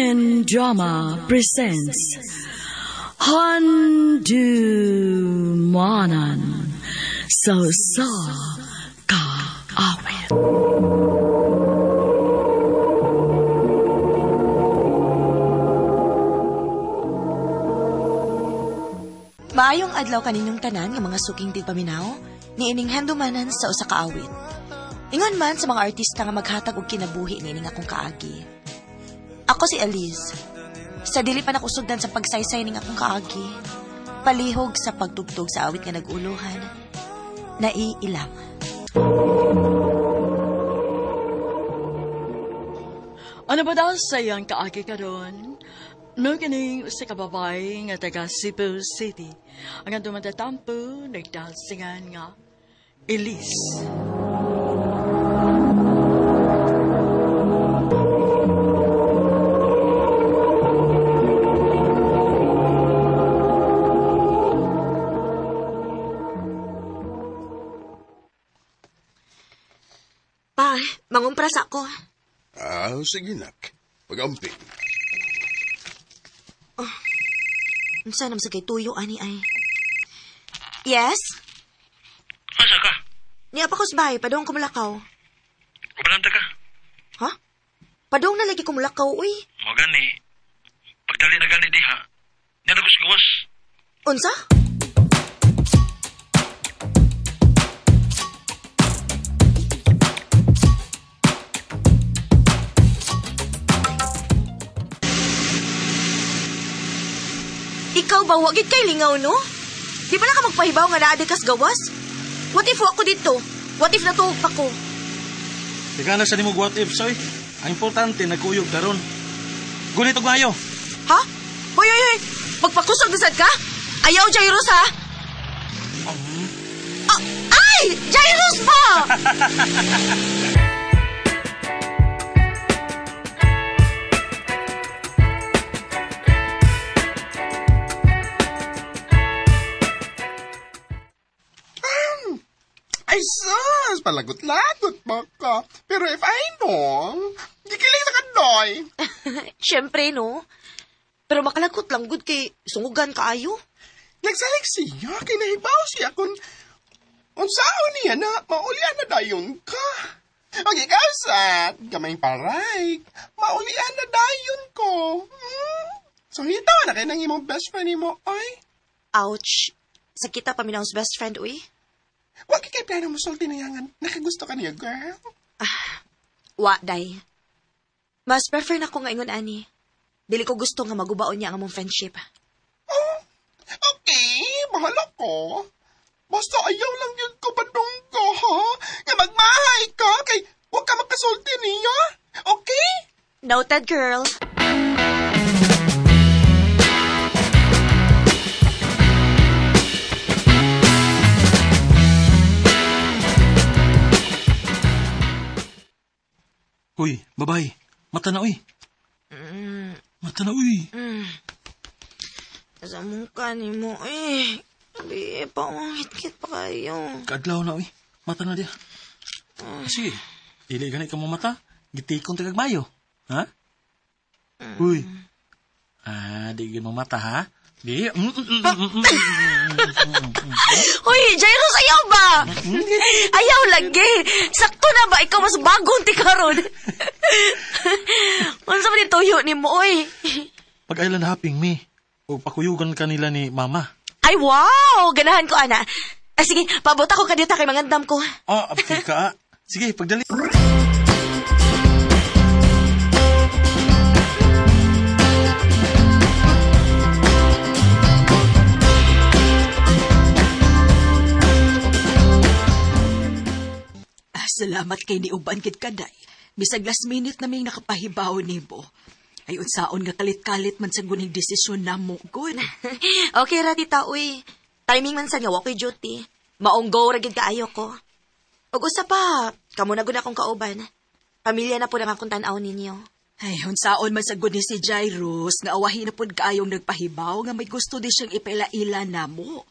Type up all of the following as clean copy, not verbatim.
Philippine Drama presents Handumanan sa Usa Ka Awit. Maayong adlaw kaninyong tanan nga mga suking tigpaminaw, niining handumanan sa usa ka awit. Ingon man sa mga artista nga maghatag og kinabuhi niining akong kaagi. Ako si Elise. Sa dili pa nakusugdan sa pagsaysay ning akong kaagi, palihog sa pagtugtog sa awit nga nag-uluhan, naiilang. Ano ba daw sa iyang kaagi karon? No kining usa ka babae nga taga Cebu City. Ang atong matatampo nagdasingan nga Elise. Pa, mangumpras ako. Ah, sige nak. Pag-amping. Unsa naman sa kay tuyo ani ay? Yes? Asa ka? Niya pa ko sa bahay, padung kumulakaw. Ubalanta ka? Ha? Padung na lagi kumulakaw, uy. Mo gani. Pagdali na gani diha. Niya na gawas. Unsa? Ikaw ba, wagit kay lingaw, no? Di ba na ka magpahibaw nga naa di kas gawas? What if wa ko dito? What if natuog pa ko? Teka na sa nimog what if, soy. Ang importante, nagkuyog karon. Gunit og maayo. Ha? Hoy, hoy, hoy! Magpakusog na sad ka? Ayaw, Jairus, ha? Ah, ay! Jairus ba? Ay sus, palagot-lagot pa ka. Pero if I know, gikiling sa kandoy. Siyempre, no? Pero makalagot lang gud kay sungugan kaayo. Nagsalig siya, kay nahibaw siya kung unsaon niya na maulian na dayon ka. Ang ikaw sa gamay paray, maulian na dayon ko. Hmm? So hitaw na kay nang imong best friend nimo, ay. Ouch. Sakita pa minaw sa best friend, uy. Wag kay plano mo sulti na yangan. Nakagusto ka niya, girl. Wa, day. Mas prefer na ko nga ingon ani. Dili ko gusto nga magubaon niya ang among friendship. Oh, okay, bahala ko. Basta ayaw lang yun ko padunggo, ha? Nga magmahay ka, kay huwag ka makasulti niya. Okay? Noted, girl. Uy, babay. Mata na, uy. Mata na, uy. Sa mukha ni mo, eh. Abi, pangit-kit pa kayo. Kaadlaw na, uy. Mata na diya. Sige, dili gani ka mo mata. Gitikon tagag mayo. Ha? Uy. Ah, di gid mo mata, ha? Di. Uy, Jairus, ayaw ba? Ayaw lagi. Sakto na ba? Ikaw mas bagong ti karon. Unsa man tuyo ni mo, uy? Pag island hopping, mi. O pakuyugan ka nila ni mama. Ay, wow! Ganahan ko, ana. Ah, sige, paabot ako kadiyot kay mangandam ko. Oh, apil ka. Sige, pagdali. Ah, salamat kay niuban gid kaday. Bisag last minute naming nakapahibaw nimo. Ay unsaon nga kalit-kalit man sa guning desisyon namo gud. Okay ra, tita, uy. Timing man sad nga wa ko'y duty. Maong go ra gid kaayo ko. Ug usa pa, kamo na gud akong kauban. Pamilya na po ang akong tan-aw ninyo. Ay unsaon man sa gud ni si Jairus nga awahi na pud kaayong nagpahibaw nga may gusto di siyang ipaila-ila namo.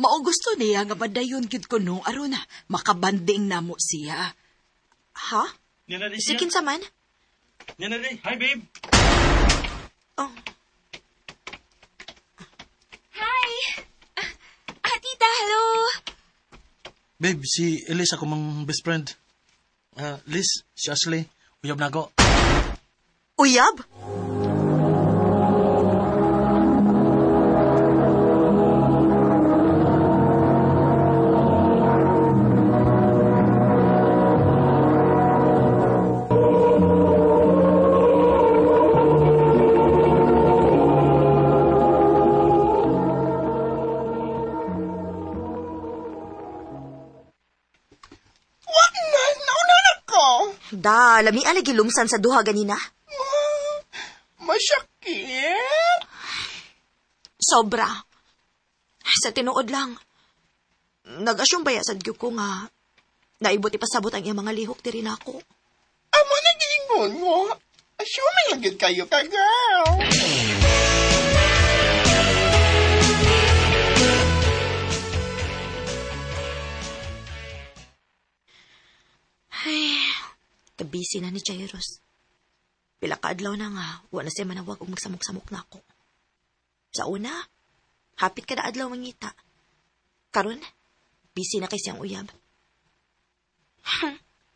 Mao gusto niya nga badayon gid kuno aron na makabanding namo siya. Ha? Niya na di siya. Sikin sa man? Niya na di. Hi, babe. Oh. Hi! Tita, hello! Babe, si Elise ako mang best friend. Liz, si Ashley. Uyab na ako. Uyab? Da, lami alagi lumsan sa duha ganina. Masakit. Sobra. Sa tinuod lang. Nag-asyong baya sad gyud ko nga naibot ipasabot ang iyang mga lihok diri nako. Amo na giingon mo. Assuming lang gyud kayo ka, girl. Ay, kabisi na ni Jairus. Pila ka adlaw na nga, wa na siya manawag og magsamok-samok na ako. Sa una, hapit kada adlaw mangita. Karon, busy na kay siyang uyab.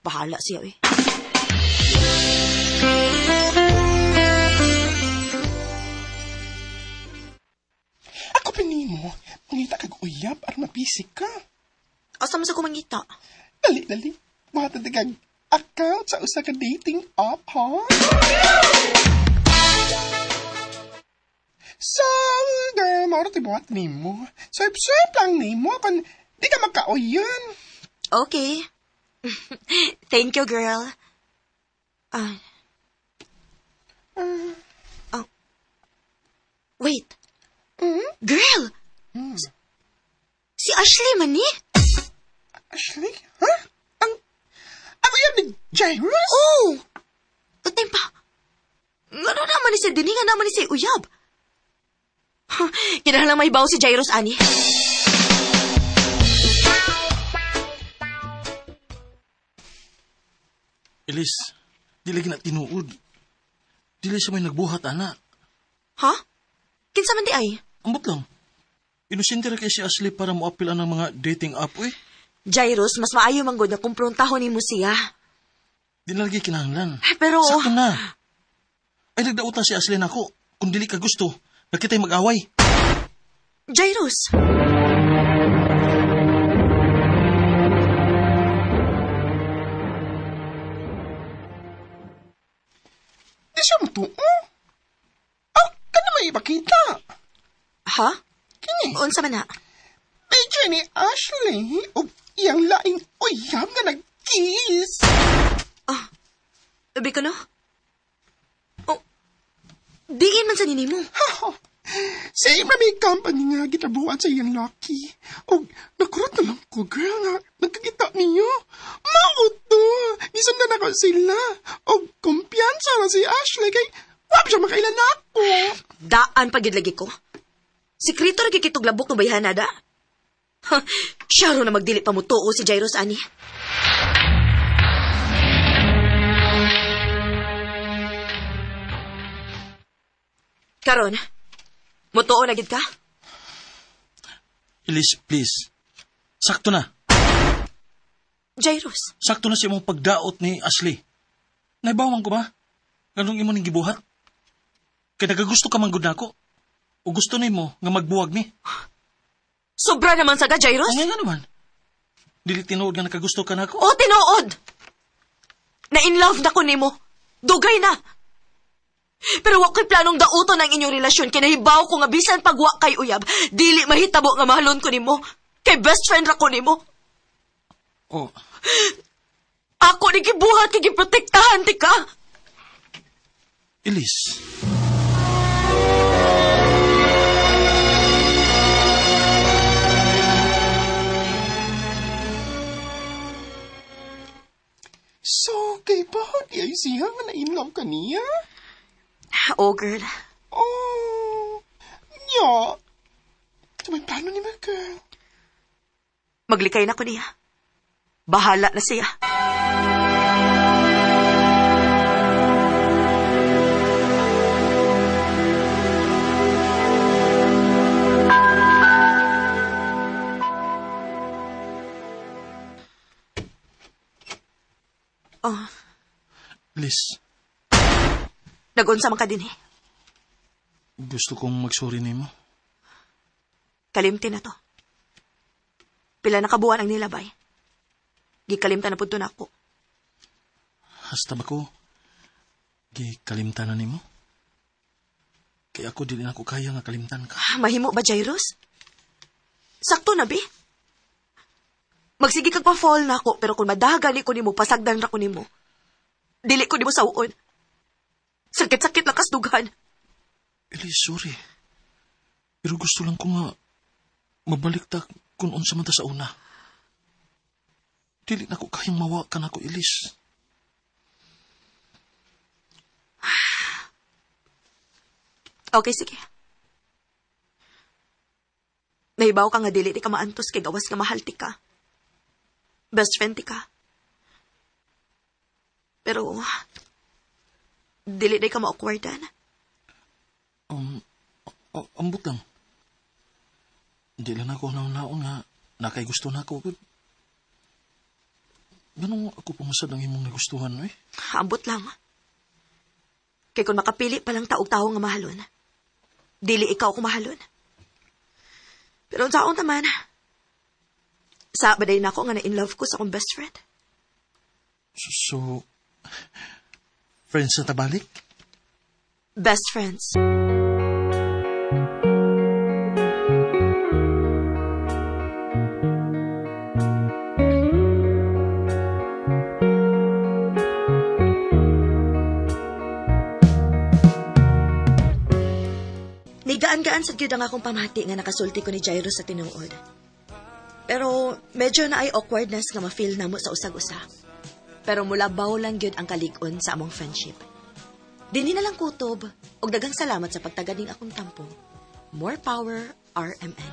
Bahala siya eh. Ako pinimo, mangita kag uyab aron mabisi ka. Asa man sa ko mangita? Dali, dali. Buhatan kag account sa usa ka dating app, ha? So, girl, maura ti buhat nimo. Swipe-swipe lang nimo kung di ka magkauyon. Okay. Thank you, girl. Oh. Wait. Girl! Si Ashley man ni? Ashley? Huh? Ang uyab ni Jairus? Oh! Utay pa. Ngano naman ni siya dini, nga naman ni siya uyab. Kinahanglan may bawo si Jairus, ani. Elise, dili na tinuod. Dili siya may nagbuhat, ana. Ha? Kinsa man di ay? Ambot lang. Inosente ra kay si Ashley para moapil ang mga dating app, eh. Jairus, mas maayo man gud na kumprontaho nimo siya. Di na lagi kinahanglan. Pero... Sakto na. Ay, nagdautan si Ashley nako. Kung dili ka gusto, nakita'y mag-away. Jairus! Di siya matuo. Oh, kana may ipakita. Ha? Kini. Unsa man na? Picture ni Ashley o iyang laing uyab nga nag-kiss. Ah, ubi ko no? Oh, diin man sa nini mo. Same na may company nga gitabuan sa iyang lucky. O nakurot na lang ko, girl, nga nagkakita niyo. Mauto! Gisundan ako sila. O kumpiyansa na si Ashley kay wap siya makailan ako. Daan pagid lagi ko. Sikrito ra gikitog labok no bayhana da. Siya ro na magdili pa mo tuo si Jairus ani. Karon, mutuo na gid ka? Elise, please. Sakto na. Jairus. Sakto na sa imong pagdaot ni Ashley. Naibawan ko ba? Ganong imo ning gibuhat? Kay nagagusto ka man gud nako. O gusto nimo nga magbuwag ni. Sobra naman saga, Jairus. Ang nga naman. Dili tinuod nga nakagusto ka nako. O, tinuod! Na in love na ko nimo. Dugay na. Pero wa ko'y planong dauton ang inyong relasyon. Kinahibaw ko nga bisan pagwa kay uyab, dili mahitabo nga mahalon ko nimo. Kay best friend ra ko nimo. Oh. Ako ni gibuhat kay giprotektahan ti ka. Elise. So, kay ba di ay siya nga na-inlove ka niya? Oh, girl. Oh, nya. Ito may plano ni ma, girl. Maglikay na ko niya. Bahala na siya. Please, Nagunsa man ka din eh. gusto kong magsuri nimo. Kalimti na to. Pila na kabuan ang nilabay. Gikalimtan na pud to nako. Hasta ba ko, gikalimtan na nimo? Kaya ako dili na ko kaya nga kalimtan ka. Ah, mahimo ba, Jairus? Sakto na, bi? Magsige kag pa-fall na ako, pero kung madagali ko nimo, pasagdan ra ko nimo. Dili ko nimo sawon. Sakit-sakit lang kasdugan. Elise, sorry. Pero gusto lang ko nga mabalik ta kung unsa man ta sa una. Dili na ko kayang mawa ka nako, Elise. Okay, sige. Nahibaw ka nga dili ti ka maantos kay gawas nga mahal ti ka. Best friend ti ka. Pero, dili di ka ma-awkwardan. Ambot lang. Di lang ako naon-naon nga nakay gusto na ako. Ganun ako pumasad ang imong nagustuhan, eh. Ambot lang. Kay kung makapili pa lang taog-tao nga mahalon, dili ikaw ako mahalon. Pero ang taon naman, sa baday na ako nga na-in love ko sa akong best friend. So, friends na tabalik? Best friends. Nigaan-gaan sa gyud ang akong pamati nga nakasulti ko ni Jairus sa tinuod. Pero medyo na ay awkwardness nga ma-feel namo sa usag-usa. Pero mula baw lang gyud ang kalig-on sa among friendship. Dinhi na lang kutob og daghang salamat sa pagtagad ning akong tampo. More power, RMN.